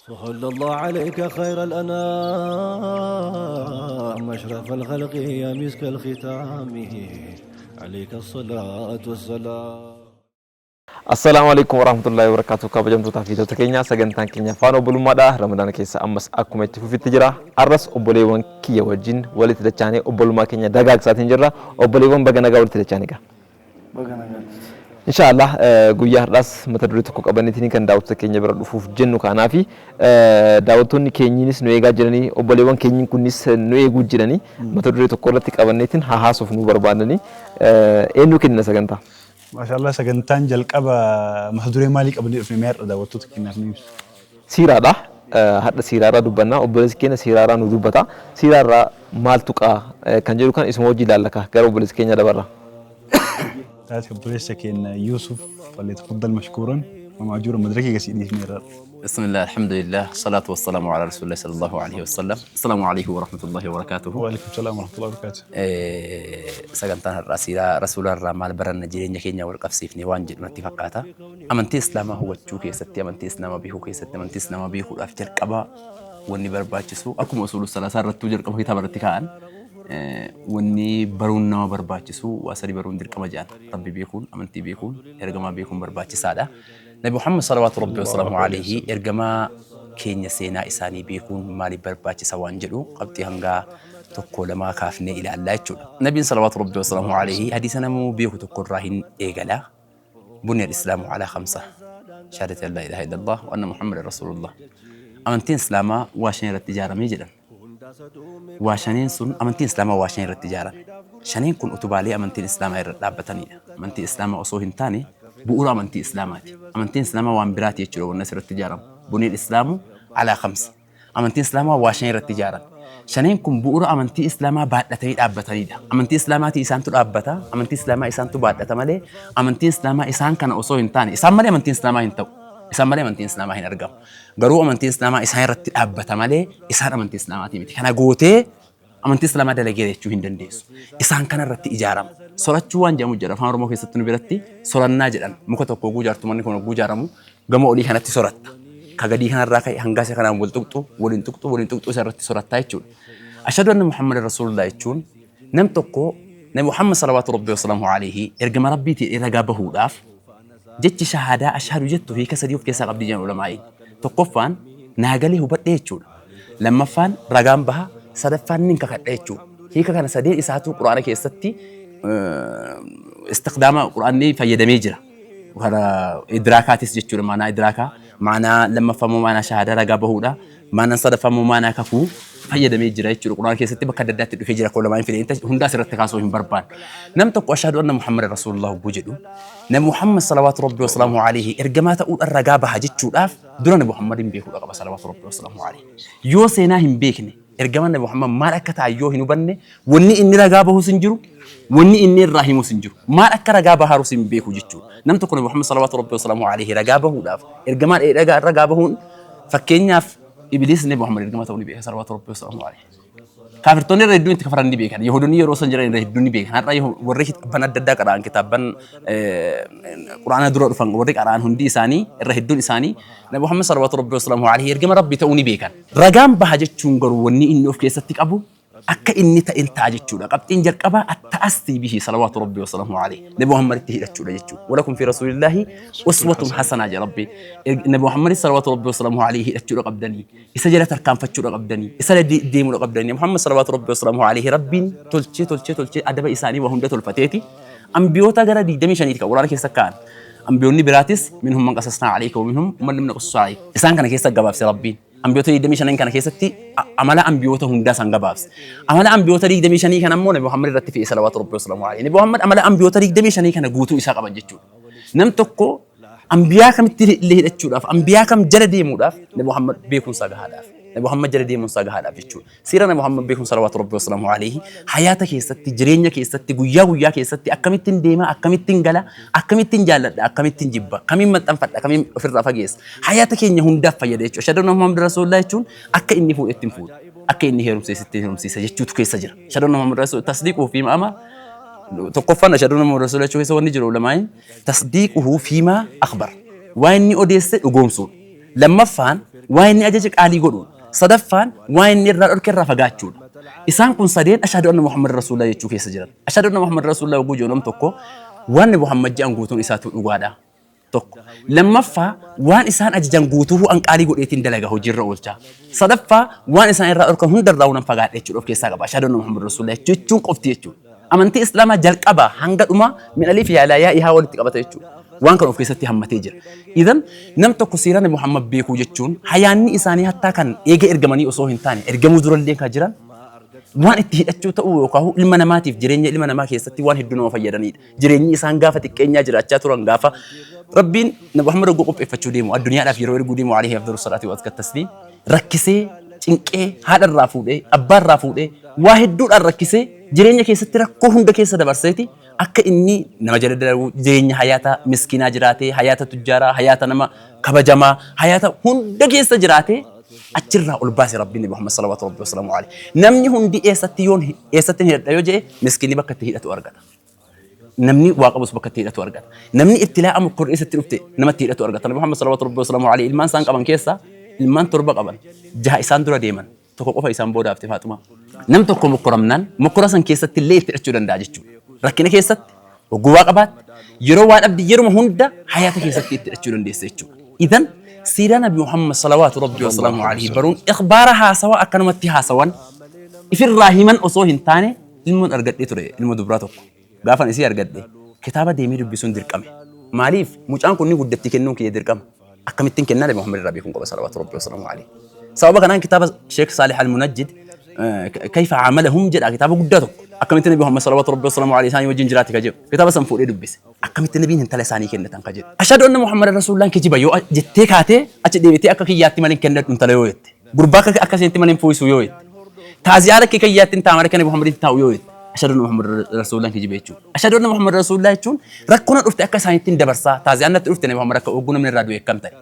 صلى الله عليك خير الأنام، أشرف الخلق يا مسك الختام، عليك الصلاة والسلام. Assalaamu alaikum warahmatullahi wabarakatuh. Kabajamtootaa fi hordoftoota keenya, sagantaan keenya Afaan Obbolummaadha. Ramadaana keessa ammas akkuma itti fufitti jira. Arras obboleewwan kiyya wajjin walitti dachaanee obbolummaa keenya dagaagsaatiin jirra. Obboleewwan, baga nagaa walitti dachaanii gaa. Baga nagaatti. Inshaallah, guyyaa har'aas mata duree tokko qabaniitiin kan daawwattoota keenya bira dhufuuf jennu kanaafi daawwattoonni keenyiinis nu eegaa jiranii, obboleewwan keenyiin kunis nu eeguu jiranii, mata duree tokko irratti qabanneetiin hahaasuuf nu barbaadanii. Eenyu kenna sagantaa? Maashaallah, sagantaan jalqaba mata duree maalii qabannee dhufne? Mee har'a daawwattoota keenyaaf ni ibsu. Siiraadha. Hadha siiraarraa dubbanna. Obboleessi keenya siiraarraa nu dubbata. Siiraarraa maaltu qaa kan jedhu kan isuma hojii ilaallaka, gara obboleessi keenya dabarra. Taate obboleessa keenya Yuusuf, فليتفضل مشكورا ومأجورا, madirakii gasii dhiifneerra. بسم الله، الحمد لله، الصلاة والسلام على رسول الله صلى الله عليه وسلم. السلام عليكم ورحمة الله وبركاته. وعليكم السلام ورحمة الله وبركاته. Sagantaan har'aa siiraa rasuula irraa maal baranna, jireenya keenya wal qabsiifne waan jedhu natti fakkaata. Amantii Islaamaa hubachuu keessatti, amantii Islaamaa beekuu keessatti, amantii Islaamaa beekuudhaaf jalqaba wanni barbaachisu, akkuma usuulu salaasaa irrattuu jalqaba kitaaba irratti kaa'an, wanni baruun nama barbaachisu waa sadi baruun dirqama jedhan. Rabbi beekuun, amantii beekuun, ergamaa beekuun barbaachisaadha. Nabi Muhammad صلوات ربي وسلامه عليه, ergamaa keenya, seenaa isaanii beekuun maaliif barbaachisa waan jedhu qabxii hangaa tokko lamaa kaafnee ilaallaa jechuudha. Nabiin صلوات ربي وسلامه عليه hadiisa namuu beeku tokko irraa hin eegala. بني الإسلام على خمسة، شهادة أن لا إله إلا الله وأن محمد رسول الله. Amantiin Islaamaa waa shan irratti ijaaramee jedhan. Waa shaneen sun, amantiin Islaamaa waa shan irratti ijaarame. Shaneen kun utubaalee amantiin Islaamaa irra dhaabbatanidha. Amantii Islaamaa osoo hin taane bu'uura amantii Islaamaati. Amantiin Islaamaa waan biraati jechuudha wanni asirratti ijaaramu. بني الإسلام على خمس. Amantiin Islaamaa waa shan irratti ijaarame. Shaneen kun bu'uura amantii Islaamaa baadhatanii dhaabbatanidha. Amantii Islaamaatii isaantu dhaabbata, amantii Islaamaa isaantu baadhata malee amantiin Islaamaa isaan kana osoo hin taane, isaan malee amantiin Islaamaa hin ta'u. Isaan malee amantiin Islaamaa hin argamu. Garuu amantiin Islaamaa isaan irratti dhaabbata malee isaan amantii Islaamaatii miti. Kana gootee amantii Islaamaa dalagee jechuu hin dandeessu. Isaan kana irratti ijaarama. Sorachuu waan jedhamu jira. Afaan Oromoo keessatti nu biratti sorannaa jedhan. Muka tokko oguu ijaartu, manni kun oguu ijaaramu gama olii kanatti soratta. Ka gadii kanarraa ka'e hanga isa kanaan wal tuqxu, waliin tuqxu, waliin tuqxu, isa irratti sorattaa jechuudha. أشهد أن محمد رسول الله jechuun nam tokko Nabi Muhammad صلوات ربي وسلامه عليه ergama Rabbiitiin ragaa bahuudhaaf, jechi shahaadaa أشهد jettu hiika sadii of keessaa qabdi jedhan ulamaa'iin. Tokkoffaan naagalee hubadhe jechuudha. Lammaffaan ragaan baha, sadaffaan nin kakadha jechuudha. Hiika kana sadeen isaatu Quraana keessatti istiqdaama Quraanni fayyadamee jira. Karaa idraakaatis jechuudha, maanaa idraakaa, maanaa lammaffaa immoo maanaa shahaadaa ragaa bahuudha. Maanaan sadaffaa immoo maanaa kakuu fayyadamee jira jechuudha. Quraana keessatti bakka adda addaatti dhufee jira. Koo lamaan fide hundaa asirratti kaasuu hin barbaannu. Nam tokko أشهد أن محمد رسول الله hogguu jedhu, Nabi Muhammad صلوات ربي وسلامه عليه ergamaa ta'uudhaan ragaa baha jechuudhaaf dura Nabi Muhammadin beekuudha qaba صلوات ربي وسلامه عليه. Yoo seenaa hin beekne, ergamaan Nabi Muhammad maal akka ta'an yoo hin hubanne, wanni inni ragaa bahus hin jiru, wanni inni irraa himus hin jiru. Maal akka ragaa bahaarus hin beeku jechuudha. Nam tokko Nabi Muhammad صلوات ربي وسلامه عليه ragaa bahuudhaaf, ergamaan ragaa bahuun, fakkeenyaaf Ibliis Nabi Muhammad ergamaa ta'uu ni beeka صلوات ربي وسلامه عليه. Kaafirtoonni irra hedduun itti kafaran ni beekan. Yahudoonni yeroo san jiran irra hedduun ni beekan. Har'a warri kitaabban adda addaa qara'an, kitaabban Quraana dura dhufan warri qara'an hundi isaanii, irra hedduun isaanii Nabi Muhammad صلوات ربي وسلامه عليه ergama Rabbii ta'uu ni beekan. Ragaan baha jechuun garuu wanni inni of keessatti qabu akka inni ta'in ta'a jechuudha. Qabxiin jalqabaa التأسي به صلوات ربي وسلامه عليه. Nabi Muhammaditti hidhachuudha jechuudha. ولكم في رسول الله أسوة حسنة jedha Rabbi. Nabi Muhammad صلوات ربي وسلامه عليه hidhachuudha qabdanii. Isa jala tarkaanfachuudha qabdanii. Isa deemuudha qabdanii. Muhammad صلوات ربي وسلامه عليه Rabbiin tolchee tolchee tolchee adaba isaanii waa hunda tolfateeti. Ambiyoota gara 25 kan Quraana keessa kaa'an. Ambiyoonni biraatis منهم من قصصنا عليك ومنهم من لم نقصص عليك. Isaan kana keessa gabaabse Rabbiin. Ambiyoota 25 kana keessatti amala ambiyoota hundaa san gabaabse. Amala ambiyoota 25 kana immoo Nabi Muhammad irratti fe'e صلوات ربي وسلامه عليه. Nabi Muhammad amala ambiyoota 25 kana guutuu isaa qaban jechuudha. Nam tokko ambiyaa kamitti illee hidhachuudhaaf, ambiyaa kam jala deemuudhaaf Nabi Muhammad beekumsa gahaadhaaf. Nabi Muhammad jala deemuun isaa gahaadhaaf jechuudha. Siira Nabi Muhammad beekuun صلوات ربي وسلامه عليه hayaata keessatti, jireenya keessatti, guyyaa guyyaa keessatti akkamittiin deema, akkamittiin gala, akkamittiin jaalladha, akkamittiin jibba, kamiin maxxanfadha, kamiin ofirraa fageessa. Hayaata keenya hundaaf fayyada jechuudha. أشهد أن محمد رسول الله jechuun akka inni fuudhe ittiin fuudha. Akka inni heerumsiise ittiin heerumsiisa jechuutu keessa jira. أشهد أن محمد رسول تصديقه فيما أمر, tokkoffaan أشهد أن محمد رسول الله jechuu keessa wanni jiru ulamaa'in تصديقه فيما أخبر. Waan inni odeesse dhugoomsuudha. Lammaffaan Waa inni ajaje qaalii godhuudha. Sadaffaan waa inni irraa dhorke irraa fagaachuudha. Isaan kun sadeen ashhadu anna Muhammad Rasuulullah jechuu keessa jiran. Ashhadu anna Muhammad Rasuulullah yogguu jedhu nam tokko waan Muhammad jedhan guutuun isaatu dhugaadha. Tokko. Lammaffaa waan isaan ajajan guutuu an qaalii godheetiin dalaga hojiirra oolcha. Sadaffaa waan isaan irraa dhorkan hundarraa nan fagaadha jechuudha of keessaa qaba. Ashhadu anna Muhammad Rasuulullah jechuun qofti jechuudha. Amantii Islaamaa jalqabaa hanga dhumaa min aliif yaa yaa ihaa walitti qabata jechuudha. Waan kana of keessatti hammatee jira. Idan nam tokko siiraa Nabi Muhammad beekuu jechuun hayaanni isaanii hattaa kan eega ergamanii osoo hin taane ergamuu durallee kan jiran waan itti hidhachuu ta'uu yookaan ilma namaatiif jireenya ilma namaa keessatti waan hedduu nama fayyadanidha. Jireenyi isaan gaafa xiqqeenyaa jiraachaa turan gaafa Rabbiin Nabi Muhammad hogguu qopheeffachuu deemu addunyaadhaaf yeroo erguu deemu alayhi afdalu salaati wa azka tasliim rakkisee cinqee haadha irraa fuudhee abbaa irraa fuudhee waa hedduudhaan rakkisee jireenya keessatti rakkoo hunda keessa dabarseeti akka inni nama jala dalagu jireenya hayaata miskiinaa jiraatee hayaata tujjaaraa hayaata nama kabajamaa hayaata hunda keessa jiraatee achirraa ol baase Rabbiin Nabi Muhammad salawaatu Rabbi wasalaamu alayhi. Namni hundi eessatti yoon eessatti hidhadha yoo jedhe miskiinni bakka itti hidhatu argata. Namni waa qabus bakka itti hidhatu argata. Namni ibtilaa'a mokkorri eessatti dhufte namatti hidhatu argata. Nabi Muhammad salawaatu Rabbi wasalaamu alayhi ilmaan isaan qaban keessaa ilmaan torba qaban jaha isaan dura deeman tokko qofa isaan booda hafte Faaxumaa. Nam tokko mokkoramnaan mokkora san keessatti illee itti hidhachuu danda'a jechuudha. Rakkina keessatti hogguu waa qabaatte yeroo waa dhabdi yeruma hunda hayaata keessatti itti hidhachuu dandeessa jechuudha. Idan siiraa Nabi Muhammad salawaatu Rabbi wasalaamu alayhi baruun ikhbaara haasawa akkanumatti haasawan ifirraa himan osoo hin taane ilmoon argadhee ture ilma dubraa tokko gaafan isii argadhe kitaaba deemee dubbisuun dirqame. Maaliif mucaan kun ni guddatti kennuun kiyya dirqama. Akkamittiin kennaa Nabi Muhammad irraa beekuun qaba salawaatu Rabbi wasalaamu alayhi. Sababa kanaan kitaaba Sheekh Saalih Al-Munajjid kayfa caamalahum jedha kitaaba guddaa tokko akkamitti Nabi Muhammad salawaatu Rabbi wasalaamu alayhi isaanii wajjin jiraate ka jedhu kitaaba san fuudhee dubbise. Akkamitti nabiin intala isaanii kennatan ka jedhu. Ashhadu anna Muhammad Rasuulullaah kijiba yoo jettee kaatee achi deebitee akka kiyyaatti malee hin kennadhu intala yoo jette. Gurbaa akka akka isheetti malee hin fuuyisu yoo jette. Taaziyaa akka kiyyaatti hin taa'u akka Nabi Muhammad hin taa'u yoo jette. Ashhadu anna Muhammad Rasuulullaah kijiba jechuudha. Ashhadu anna Muhammad Rasuulullaah jechuun rakkoo na dhufte akka isaaniitti hin dabarsaa. Taaziyaan natti dhufte Nabi Muhammad akka ogguu namni irraa du'e akkam ta'e.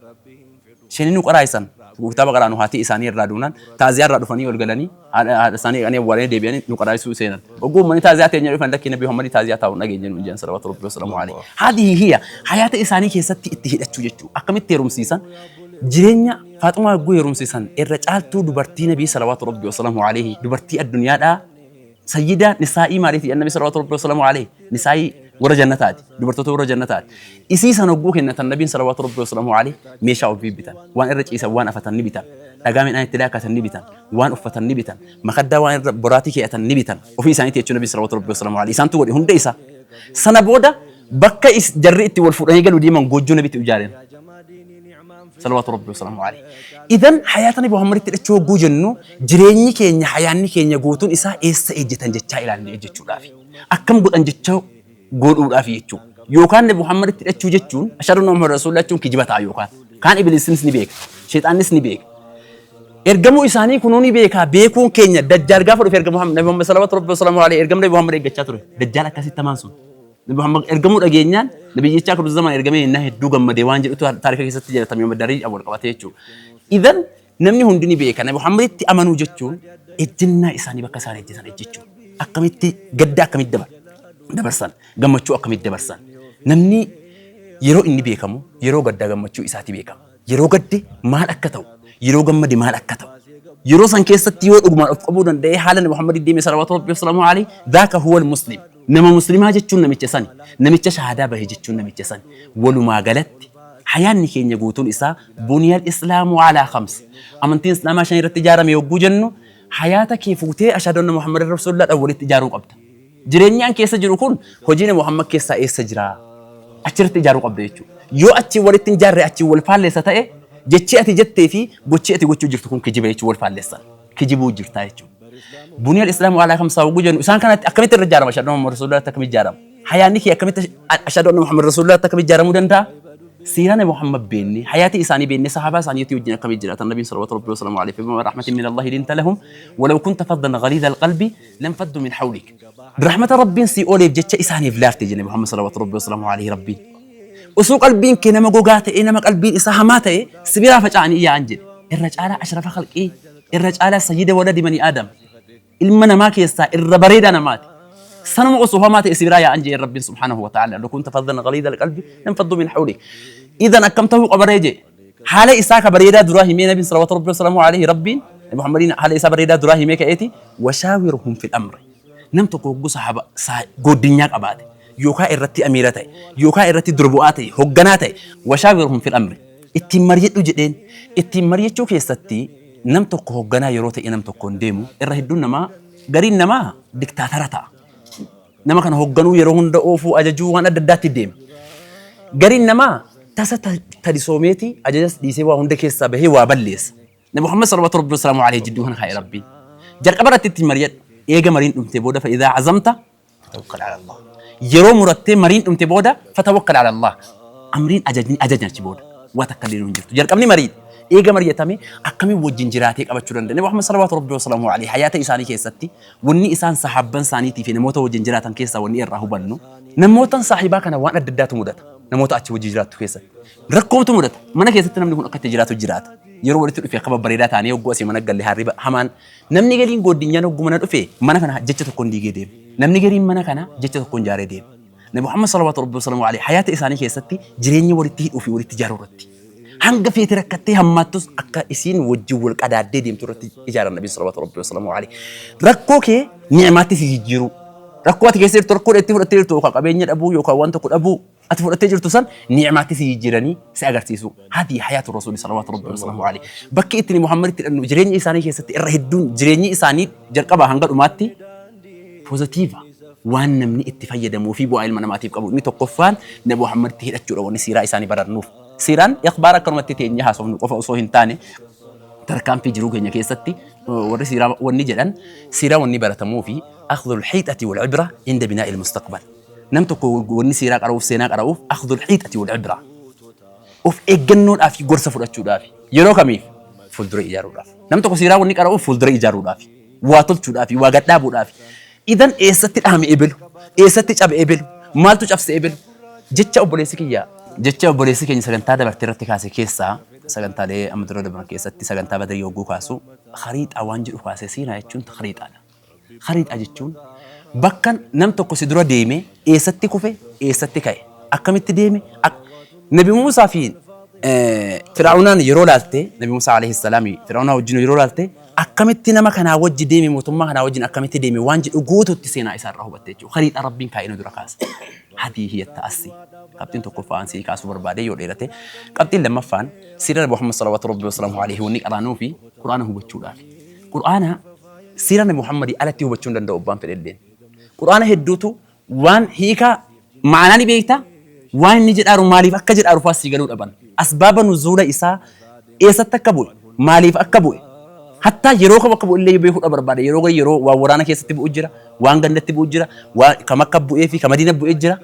Isheen nu qaraa'isan kitaaba qaraanu haati isaanii irraa duunaan taaziyaa irraa dhufanii ol galanii haadha isaanii eeganii awwaalanii deebi'anii nu qaraa'isuu seenan. Ogguu uummanni taaziyaa teenya dhufan lakkii Nabi Muhammad taaziyaa taa'u dhageenye nuun jedhan salawaatu Rabbi wasalaamu alayhi. Haadhihi hiya hayaata isaanii keessatti itti hidhachuu jechuudha. Akkamitti heerumsiisan jireenya Faaxumaa hogguu heerumsiisan irra caaltuu dubartii Nabii salawaatu Rabbi wasalaamu alayhi dubartii addunyaadhaa sayyida nisaa'ii maaliiti jedhan Nabi salawaatu Rabbi wasalaamu alayhi nisaa'ii warra jannataati dubartoota warra jannataati. Isii san hogguu kennatan Nabiin salawaatu Rabbi wasalaamu alayhi meeshaa ofii bitan waan irra ciisan waan afatan ni bitan dhagaa midhaan itti daakatan ni bitan waan uffatan ni bitan makaddaa waan irra boraatii kee'atan ni bitan ofii isaaniitti jechuun Nabiin salawaatu Rabbi wasalaamu alayhi isaantu godhe hunda isaa. Sana booda bakka jarri itti wal fuudhanii galuu deeman goojjoo Nabitti ijaaren. Salawaatu Rabbi wasalaamu alayhi. Idan hayaata Nabi Muhammaditti hidhachuu hogguu jennu jireenyi keenya hayaanni keenya guutuun isaa eessa ejjetan jechaa ilaallee ejjechuudhaafi. Akkam godhan jecha godhuudhaafi jechuudha. Yookaan Nabi Muhammaditti hidhachuu jechuun ashhadu anna Muhammad Rasuulullah jechuun kijiba ta'a yookaan. Kaan ibliisinis ni beeka. Sheexaannis ni beeka. Ergamuu isaanii kunuu ni beeka. Beekuun keenya Dajjaal gaafa dhufe erga Muhammad Nabi Muhammad salawaatu Rabbi wasalaamu alayhi ergama Nabi Muhammad eeggachaa ture. Dajjaal akkasitti hamaan sun. Nabi Muhammad ergamuu dhageenyaan nabiyyichaa akka zaman ergamee innaa hedduu gammadee waan jedhutu taarika keessatti jedhatame madarii wal qabatee jechuudha. Idan namni hundi ni beeka Nabi Muhammaditti amanuu jechuun ejjennaa isaanii bakka isaan ejjetan ejjechuudha. Akkamitti gadda akkamitti dabarsan gammachuu akkamitti dabarsan namni yeroo inni beekamu yeroo gaddaa gammachuu isaati beekama. Yeroo gadde maal akka ta'u yeroo gammade maal akka ta'u yeroo san keessatti yoo dhugumaan of qabuu danda'ee haala Nabi Muhammad deeme salawaatu Rabbi wasalaamu alayhi dhaaka huwal muslim. Nama muslimaa jechuun namicha sani namicha shahaadaa bahe jechuun namicha sani. Walumaa galatti hayaanni keenya guutuun isaa buniyal islaamu alaa khams. Amantiin islaamaa shan irratti ijaarame yogguu jennu hayaata kee fuutee ashhadu anna Muhammadan rasuulullah dhaan walitti ijaaruu qabda. Jireenyaan keessa jiru kun hojii Nabi Muhammad keessaa eessa jira? Achirratti ijaaruu qabda jechuudha. Yoo achiin walitti hin ijaarre achiin wal faalleessa ta'e jechi ati jettee fi gochi ati gochuu jirtu kun kijiba jechuun wal faalleessan. Kijibuu jirtaa jechuudha. Buniyal islaamu alaa khamsaa hogguu jennu isaan kanatti akkamitti irra ijaarama ashhadu anna Muhammad rasuulullah akkamitti ijaarama? Hayaanni kee akkamitti ashhadu anna Muhammad rasuulullah akkamitti ijaaramuu danda'a? Siiraa Nabi Muhammad beenne hayaatii isaanii beenne sahaabaa isaaniitii wajjin akkamitti jiraatan Nabiin salawaatu Rabbi wasalaamu alayhi fi rahmatin min Allahi linta lahum walau kunta faddan ghaliidha alqalbi lanfaddu min hawlik. Rahmata Rabbiin sii ooleef jecha isaaniif laafte jenne Muhammad salawaatu Rabbi wasalaamu alayhi Rabbiin. Osoo qalbiin kee nama gogaa ta'e nama qalbiin isaa hamaa ta'e si biraa faca'anii yaa'an jedhe. Irra caalaa ashrafa khalqii irra caalaa sayyida waladi bani Aadam ilma namaa keessaa irra bareedaa namaati. Sanuma osoo hamaa ta'e si biraa yaa'an jedhe Rabbiin subhaanahu wa ta'ala. Law kunta faddan ghaliidha alqalbi lanfaddu min hawlik. Idan akkam ta'uu qabaree jedhe. Haala isaa ka bareedaa duraa himee Nabiin salawaatu Rabbii wasalaamu alayhi Rabbiin Nabi Muhammadiin haala isaa bareedaa duraa himee ka'eeti washaawirhum fil amri. Nam tokko hogguu sahaaba gooddinyaa qabaate yookaa irratti amiira ta'e yookaa irratti dura bu'aa ta'e hogganaa ta'e washaawirhum fil amri ittiin mariyadhu jedheen. Ittiin mariyachuu keessatti nam tokko hogganaa yeroo ta'e nam tokkoon deemu irra hedduun namaa gariin namaa diktaatara ta'a. Nama kana hogganuu yeroo hunda oofuu ajajuu waan adda addaatti deema. Gariin namaa tasa tadisoomeeti ajajas dhiisee waa hunda keessaa bahee waa balleessa. Nabi Muhammad salawatu rabbi wasalaamu alayhi jidduu kana kaa'e Rabbiin. Jalqaba irratti ittiin mariyadhu. Eega mariin dhumte booda fa'idaa azamta fatawakkal ala Allah. Yeroo murattee mariin dhumte booda fatawakkal ala Allah. Amriin ajajni ajajni achi booda. Waa takka illee hin jirtu. Jalqabni mariidha. Eega mariyatame akkamiin wajjin jiraatee qabachuu danda'a. Nabi Muhammad salawatu rabbi wasalaamu alayhi hayaata isaanii keessatti wanni isaan sahaabban isaaniitii fi namoota wajjin jiraatan keessaa wanni irraa hubannu namootan saahibaa kana waan adda addaatu mudata. Namoota achi wajjin jiraattu keessatti. Rakkootu mudata. Mana keessatti namni kun akka itti jiraatu jiraata. Yeroo walitti dhufe akka babbareedaa taanee hogguu asii mana galle haarri hamaan namni gariin gooddinyaan hogguu mana dhufe mana kana jecha tokkoon diigee deema. Namni gariin mana kana jecha tokkoon jaaree deema. Nabi Muhammad salawatu rabbi wasalaamu alayhi hayaata isaanii keessatti jireenya walitti hidhuu fi walitti ijaaruu irratti hanga feete rakkattee hammaattus akka isiin wajjin wal qadaaddee deemtu irratti ijaaran Nabi salawatu rabbi wasalaamu alayhi. Rakkoo kee ni'maatti si jijjiiruu. Rakkoo ati keessa jirtu rakkoo itti fudhattee jirtu yookaan qabeenya dhabuu yookaan waan tokko dhabuu ati fudhattee jirtu san ni'maatti si jijjiiranii si agarsiisu. Hadi hayaatu rasuuli salawaatu rabbi wasalaamu alayhi. Bakki ittiin Muhammad itti dhannu jireenya isaanii keessatti irra hedduun jireenyi isaanii jalqabaa hanga dhumaatti pozitiiva waan namni itti fayyadamuu fi bu'aa ilma namaatiif qabu. Inni tokkoffaan Nabi Muhammad itti hidhachuudha wanni siiraa isaanii barannuuf. Siiraan ikhbaara akkanumatti teenyee haasofnu qofa osoo hin taane tarkaanfii jiruu keenya keessatti warri siiraa wanni jedhan siiraa wanni baratamuu fi akhdhul hiixati wal ibra inda binaa'il mustaqbal. Nam tokko wanni siiraa qara'uuf seenaa qara'uuf akhdhul hiixati wal ibra. Of eeggannoodhaaf fi gorsa fudhachuudhaaf yeroo kamiif fuuldura ijaaruudhaaf. Nam tokko siiraa wanni qara'uuf fuuldura ijaaruudhaaf waa tolchuudhaaf waa gadhaabuudhaaf. Idan eessatti dhahame ebelu, eessatti cabe ebelu, maaltu cabse ebelu. Jecha obboleessi kiyya jecha obboleessi keenya sagantaa dabarte irratti kaase keessaa sagantaalee amma dura dabran keessatti sagantaa Badrii yogguu kaasu khariixaa waan jedhu kaase. Siinaa jechuun khariixaadha. Khariixaa jechuun bakka nam tokko si dura deeme eessatti kufe, eessatti ka'e, akkamitti deeme. Nabi Muusaa fi Fir'aawnaan yeroo laalte, Nabi Muusaa alayhi salaami Fir'aawnaa wajjin yeroo laalte akkamitti nama kanaa wajji deeme, mootummaa kanaa wajjin akkamitti deeme waan jedhu guutuutti seenaa isaa irraa hubatte jechuudha. Khariixaa Rabbiin kaa'ee nu dura kaase. Hadii hiya ta'assi. Qabxiin tokkoffaan sii kaasuu barbaade yoo dheerate. Qabxiin lammaffaan siira Nabi Muhammad salawaatu Rabbi wasalaamu alayhi wanni qaraanuu fi Qur'aana hubachuudhaaf. Qur'aana siira Nabi Muhammadii alatti hubachuu hin danda'u abbaan fedhelleen. Qur'aana hedduutu waan hiikaa ma'anaa ni beekta, waan inni jedhaaru maaliif akka jedhaaru fa'aa sii galuu dhaban. Asbaaba nuzuula isaa eessatti akka bu'e, maaliif akka bu'e, hattaa yeroo kam akka bu'e illee beekuudha barbaada. Yeroo gari yeroo waan waraana keessatti bu'u jira, waan gandatti bu'u jira, waan kam akka bu'ee fi ka Madiina bu'ee jira.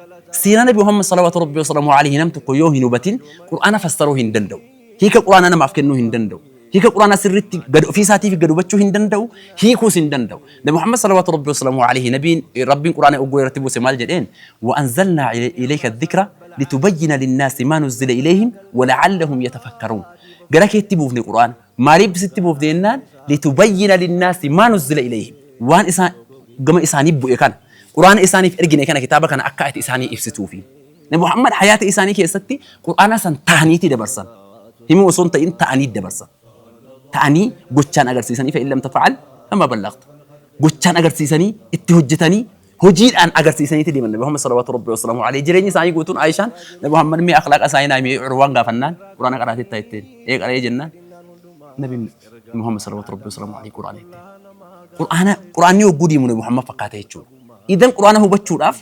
Seenaa Nabi Muhammad salawaatu Rabbi wasalaamu alayhi nam tokko yoo hin hubatin Qur'aana fassaruu hin danda'u. Hiika Qur'aanaa namaaf kennuu hin danda'u. Hiika Qur'aanaa sirriitti gad ofii isaatiif gad hubachuu hin danda'u, hiikuus hin danda'u. Nabi Muhammad salawaatu Rabbi wasalaamu alayhi nabiin Rabbiin Qur'aana oggoo irratti buuse maal jedheen? Wa anzalnaa ilayka dhikra litubayyina linnaasi maa nuzzila ilayhim wa la'allahum yatafakkaruun. Gara keetti buufne Qur'aana. Maaliif sitti buufne jennaan? Litubayyina linnaasi maa nuzzila ilayhim. Waan isaan gama isaanii bu'e kana, Qur'aana isaaniif ergine kana, kitaaba kana akka ati isaanii ibsituufi. Nabi Muhammad hayaata isaanii keessatti Qur'aana san ta'aniiti dabarsan. Himuu osoo hin ta'in ta'anii dabarsan. Ta'anii gochaan agarsiisanii fa in lam tafa'al fama ballagta. Gochaan agarsiisanii itti hojjetanii hojiidhaan agarsiisaniiti deeman. Nabi Muhammad salawaatu Rabbi wasalaamu alayhi jireenyi isaanii guutuun Aayishaan Nabi Muhammad mee akhlaaqa isaanii naa himi Urwaan gaafannaan Qur'aana qaraateetta jetteen. Ee qara'ee jennaan Nabi Muhammad salawaatu Rabbi wasalaamu alayhi Qur'aana jetteen. Qur'aana Qur'aanni hogguu deemu Nabi Muhammad fakkaata jechuudha. Idan Qur'aana hubachuudhaaf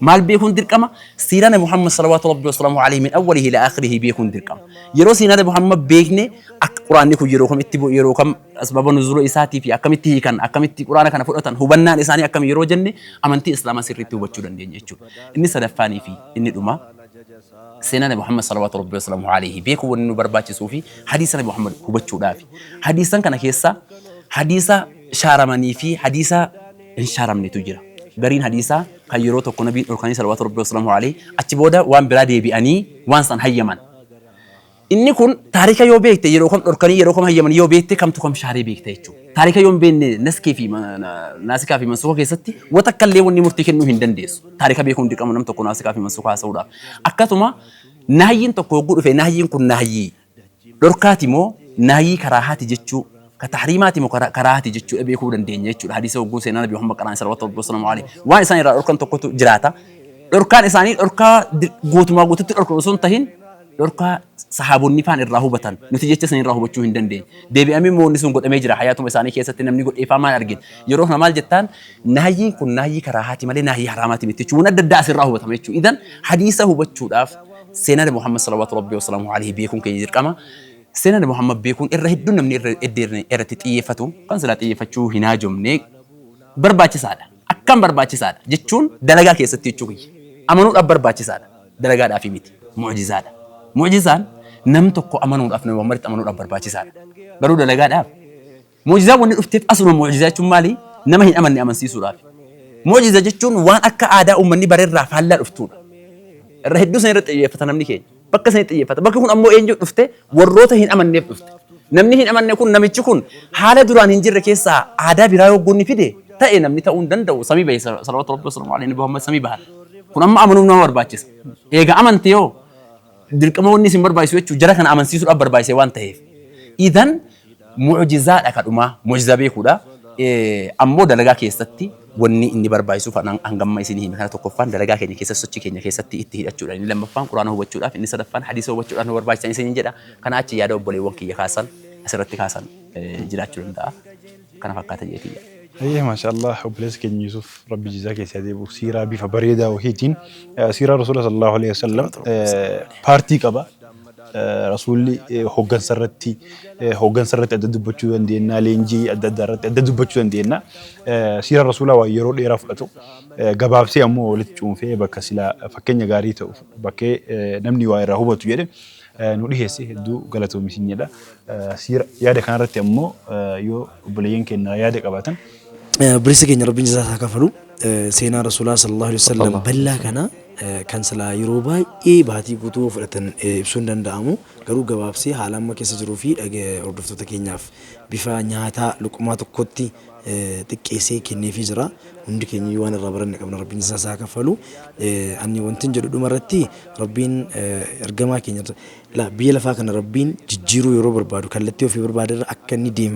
maal beekuun dirqama? Siiraa Nabi Muhammad salawaatu Rabbi wasalaamu alayhi min awwalihi ila aakhirihi beekuun dirqama. Yeroo siiraa Nabi Muhammad beekne akka Qur'aanni kun yeroo kam itti bu'e, yeroo kam asbaaba nuzuula isaatii fi akkamitti hiikan, akkamitti Qur'aana kana fudhatan, hubannaan isaanii akkam yeroo jenne amantii Islaamaa sirriitti hubachuu dandeenya jechuudha. Inni sadaffaanii fi inni dhuma seenaa Nabi Muhammad salawaatu Rabbi wasalaamu alayhi beekuu wanni nu barbaachisuu fi hadiisa Nabi Muhammad hubachuudhaafi. Hadiisan kana keessa hadiisa shaaramanii fi hadiisa hin shaaramnetu jira. Gariin hadiisaa kan yeroo tokko Nabiin dhorkanii salawaatu Rabbi wasalaamu alayhi achi booda waan biraa deebi'anii waan san hayyaman. Inni kun taarika yoo beekte yeroo kam dhorkanii yeroo kam hayyaman yoo beekte kamtu kam shaaree beekta jechuudha. Taarika yoo hin beekne naskii fi naasikaa fi mansuuka keessatti wanta akka illee wanni murtii kennuu hin dandeessu. Taarika beekuun dirqama nam tokko naasikaa fi mansuuka haasa'uudhaaf. Akkasuma naahyiin tokko hogguu dhufe naahyiin kun naahyii Dhorkaati moo nahyii karaahaati jechuu, ka tahriimaati moo karaahaati jechuu beekuu dandeenya jechuudha. Hadiisa hogguu seenaa Nabi Muhammad qaraan salawaatu rabbi wasalaamu alayhi. Waan isaan irraa dhorkan tokkotu jiraata. Dhorkaan isaanii dhorkaa guutumaa guututti dhorkan osoo hin tahin, dhorkaa sahaabonni faan irraa hubatan, nuti jecha san irraa hubachuu hin dandeenye. Deebi'amee immoo wanni sun godhamee jira hayaatuma isaanii keessatti, namni godheefaa maal argine. Yeroo kana maal jettaan? Nahyiin kun nahyii karaahaati malee nahyii haraamaati miti jechuun waan adda addaa asirraa hubatama jechuudha. Idan hadiisa hubachuudhaaf seenaa Nabi Muhammad salawaatu rabbi wasalaamu alayhi beekuun keenya dirqama. Seenaa Nabi Muhammad beekuun irra hedduun namni irra irratti xiyyeeffatu kan silaa xiyyeeffachuu hin haajomne barbaachisaadha. Akkam barbaachisaadha jechuun dalagaa keessatti jechuu kiyya. Amanuudhaaf barbaachisaadha. Dalagaadhaaf miti. Mu'jizaadha. Mu'jizaan nam tokko amanuudhaaf, Nabi Muhammaditti amanuudhaaf barbaachisaadha. Garuu dalagaadhaaf mu'jizaan wanni dhufteef asuma. Mu'jizaa jechuun maali? Nama hin amanne amansiisuudhaaf. Mu'jiza jechuun waan akka aadaa uummanni barerraa faallaa dhuftuudha. Irra hedduu san irratti xiyyeeffata namni keenya. Bakka sanitti xiyyeeffata. Bakki kun ammoo eenyuuf dhufte? Warroota hin amanneef dhufte. Namni hin amanne kun, namichi kun haala duraan hin jirre keessaa aadaa biraa yoo goonni fide ta'e, namni ta'uu hin danda'u. Samii bahe salawaatu rabbi wasalaamu alayhi, Nabi Muhammad samii bahan. Kun amma amanuuf nama barbaachisa. Eega amante yoo dirqama wanni isin barbaachisu jechuun jara kana amansiisuudhaaf barbaachise waan ta'eef. Idan mu'jizaadha kadhumaa mu'jizaa beekuudha. Ammoo dalagaa keessatti wanni inni barbaachisu hangamma isin hime kana: tokkoffaan dalagaa keenya keessatti, sochii keenya keessatti itti hidhachuudha. Inni lammaffaan Quraana hubachuudhaaf, inni sadaffaan hadiisa hubachuudhaaf nu barbaachisan isiniin jedha. Kana achi yaada obboleewwan kiyya kaasan asirratti kaasan jiraachuu danda'a. Kana fakkaata jeetiyya. Ayyee, maashaallah, obboleessa keenya Yusuf, rabbi jizaa keessaa deebi'u. Siiraa bifa bareedaa wahiitiin, siiraa Rasuula sallallahu alaihi wasallam paartii qaba. Rasuulli hoggansa irratti adda dubbachuu dandeenya, leenjii adda addaa irratti adda dubbachuu dandeenya. Siiraa Rasuulaa waan yeroo dheeraa fudhatu, gabaabsee ammoo walitti cuunfee bakka silaa fakkeenya gaarii ta'u, bakkee namni waa irraa hubatu jedhe nu dhiheesse, hedduu galatoomi siin jedha. Siira yaada kanarratti ammoo yoo obboleeyyan keenya yaada qabaatan. Obboleessa keenya Rabbiin jazaa isaa kafalu. Seenaa Rasuulaa sallallahu alaihi wasallam bal'aa kana kan silaa yeroo baay'ee baatii guutuu fudhatan ibsuu hin danda'amu. Garuu gabaabsee haala amma keessa jiruu fi hordoftoota keenyaaf bifa nyaataa luqmaa tokkotti xiqqeessee kenneefii jira. Hundi keenya iyyuu waan irraa baranne qabna. Rabbiin jazaa isaa kafalu. Ani wanti jedhu dhuma irratti, Rabbiin ergamaa keenya la biyya lafaa kana Rabbiin jijjiiruu yeroo barbaadu, kallattii ofii barbaade irra akka inni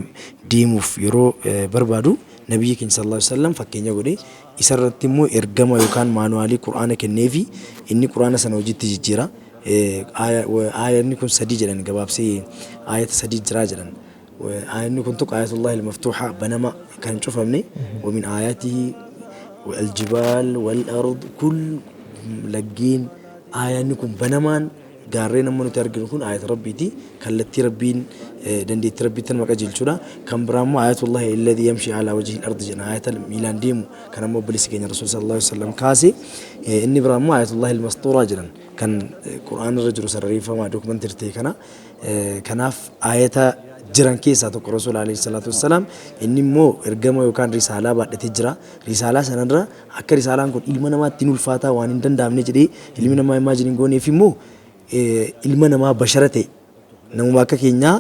deemuuf yeroo barbaadu, nabiyyi keenya sallallahu alaihi wasallam fakkeenya godhe. Isa irratti immoo ergama yookaan maanuwaalii Qur'aana kenneefi inni Qur'aana sana hojiitti jijjiira. Aayanni kun sadii jedhan, gabaabsee aayata sadii jiraa jedhan. Aayanni kun tokko aayatullahi al-maftuuha, banama kan hin cufamne, ومن آياته الجبال والأرض كل laggeen. Aayanni kun banamaan gaarreen amma nuti arginu kun aayata Rabbiiti. Kallattii Rabbiin dandeettii Rabbiitti nama qajeelchuudha. Kan biraa immoo aayatullahi alladhi yamshi ala wajhi al-ardi jedha, aayata miilaan deemu kan amma obboleessi keenya Rasuul sallallahu alaihi wasallam kaase. Inni biraa immoo aayatullahi al-mastuuraa jedhan, kan Qur'aan irra jiru sarareeffamaa dookumantii ta'e kana. Kanaaf aayata jiran keessaa tokko Rasuul alayhi salaatu wassalaam. Inni immoo ergama yookaan risaalaa baadhatee jira. Risaalaa sanarra akka risaalaan kun ilma namaatti hin ulfaataa, waan hin danda'amne jedhee ilmi namaa imagine hin gooneef immoo ilma namaa bashara ta'e, namuma akka keenyaa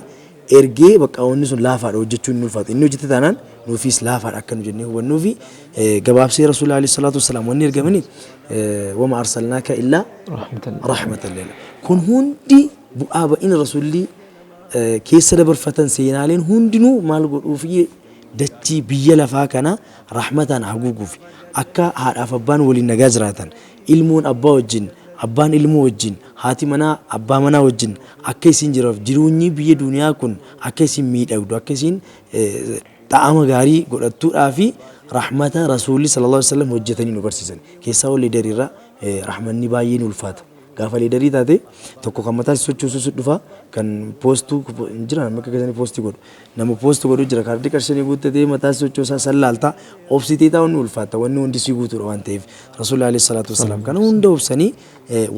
ergee, bakka wanni sun laafaadha, hojjechuun hin ulfaatu. Inni hojjete taanaan nuufis laafaadha akka nu jennee hubannuufi. Gabaabsee Rasuul alayhi salaatu wassalaam wanni ergamani وما أرسلناك إلا رحمة لل. Kun hundi bu'aa ba'in Rasuulli keessa dabarfatan, seenaaleen hundinuu maal godhuufi? Dachii biyya lafaa kana rahmataan haguuguuf, akka haadhaaf abbaan waliin nagaa jiraatan, ilmoon abbaa wajjin, abbaan ilmoo wajjin, haati manaa abbaa manaa wajjin akka isin jiraaf, jireenyi biyya duniyaa kun akka isin miidhagdu, akka isin xa'ama gaarii godhattuudhaa fi rahmata Rasuulli sallallahu alaihi wasallam hojjetanii nu barsiisan. Keessaa ol leaderiirra rahmanni baay'ee nu ulfaata. Gaafa leaderii taate tokko kan mataa si sochoosu si dhufa, kan poostuu hin jiran amma akka keessanii poostii godhu. Nama poostuu godhu jira, kaardii qarshanii guuttatee mataa si sochoosaa san laalta, obsitee taa'uun ni ulfaata, wanni hundi si guutuudha waan ta'eef. Rasuulli alayhi salaatu wassalaam kana hunda obsanii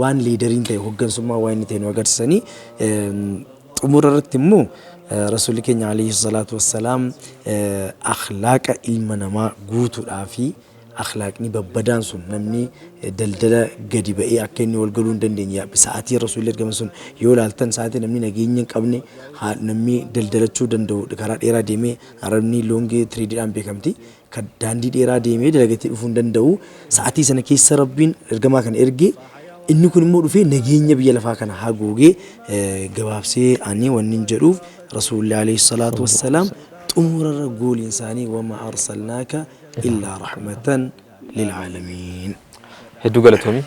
waan leaderiin ta'e, hoggansummaa waan inni ta'e nu agarsiisanii. Xumura irratti immoo Rasuulli keenya alayhi salaatu wassalaam akhlaaqa ilma namaa guutuudhaa fi akhlaaqni babbadaan sun namni daldala gadi ba'ee akka inni wal galuu hin dandeenye, sa'aatii Rasuulli ergaman sun yoo ilaaltan, sa'aatii namni nageenya hin qabne, namni daldalachuu danda'u karaa dheeraa deemee, Arabni long tradeiidhaan beekamti, kan daandii dheeraa deemee dalagatee dhufuu hin danda'u. Sa'aatii sana keessa Rabbiin ergamaa kana erge. Inni kun immoo dhufee nageenya biyya lafaa kana haguugee gabaabsee ani wannin jedhuuf Rasuulli alayhi salaatu wassalaam xumurarra gooliin isaanii wama arsalnaaka illaa rahmatan lil'aalamiin. Hedduu galatoomi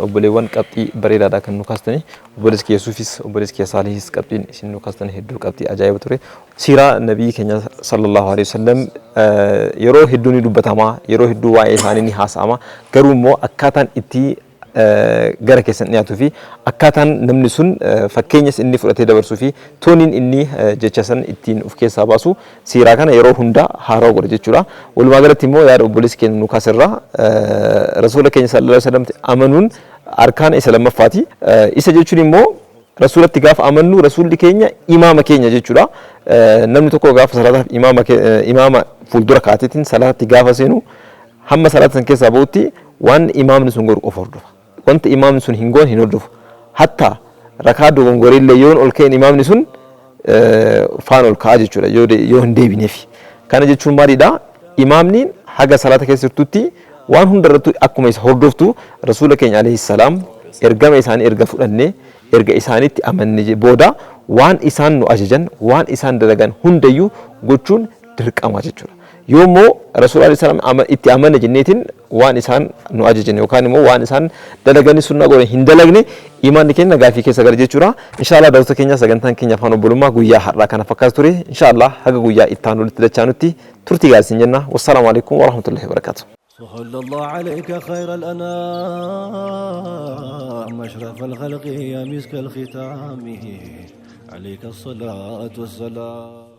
obboleewwan qabxii bareedaadha kan nu kaastanii obboleessi kiyya Suufis obboleessi kiyya Saalihis qabxiin isin nu kaastan hedduu qabxii ajaa'iba ture. Siiraa nabii keenya sallallahu alaihi wasallam yeroo hedduu ni dubbatama yeroo hedduu waa'ee isaanii ni haasa'ama garuu immoo akkaataan itti gara keessan dhiyaatuu fi akkaataan namni sun fakkeenyas inni fudhatee dabarsuu fi tooniin inni jecha san ittiin of keessaa baasu siiraa kana yeroo hunda haarawaa godha jechuudha. Walumaa galatti immoo yaada obboleessi keenya nu kaasirraa rasuula keenya sallallahu alaihi wasallam amanuun arkaana isa lammaffaati. Isa jechuun immoo rasuulatti gaafa amannu rasuulli keenya imaama keenya jechuudha. Namni tokko gaafa salaataaf imaama imaama fuuldura kaateetiin salaatatti gaafa seenu hamma salaata san keessaa bahutti waan imaamni sun godhu qofa hordofa. Wanta imaamni sun hin goone hin hordofu. Hatta rakaa dogongoree illee yoon ol ka'een imaamni sun faan ol ka'a jechuudha yoo hin deebineef. Kana jechuun maalidha? Imaamni haga salaata keessa jirtutti waan hunda irrattuu akkuma isa hordoftu rasuula keenya alayhi salaam ergama isaanii erga fudhannee erga isaanitti amanne booda waan isaan nu ajajan waan isaan dalagan hundayyuu gochuun dirqama jechuudha. Yoo immoo Rasuula alayhi salaam itti amanne jenneetiin waan isaan nu ajajan yookaan immoo waan isaan dalaganii sunnaa godhan hin dalagne imaanni keenya gaafii keessa gala jechuudha. Inshaallah daawwattoota keenya sagantaan keenya afaan obbolummaa guyyaa har'aa kana fakkaata ture. Inshaallah haga guyyaa itti aanu walitti dachaanutti turtii gaarii isin jenna. Wassalaamu alaikum warahmatullahi wabarakatuh. صلى الله عليك خير الأنام أشرف الخلق يا مسك الختام عليك الصلاة والسلام.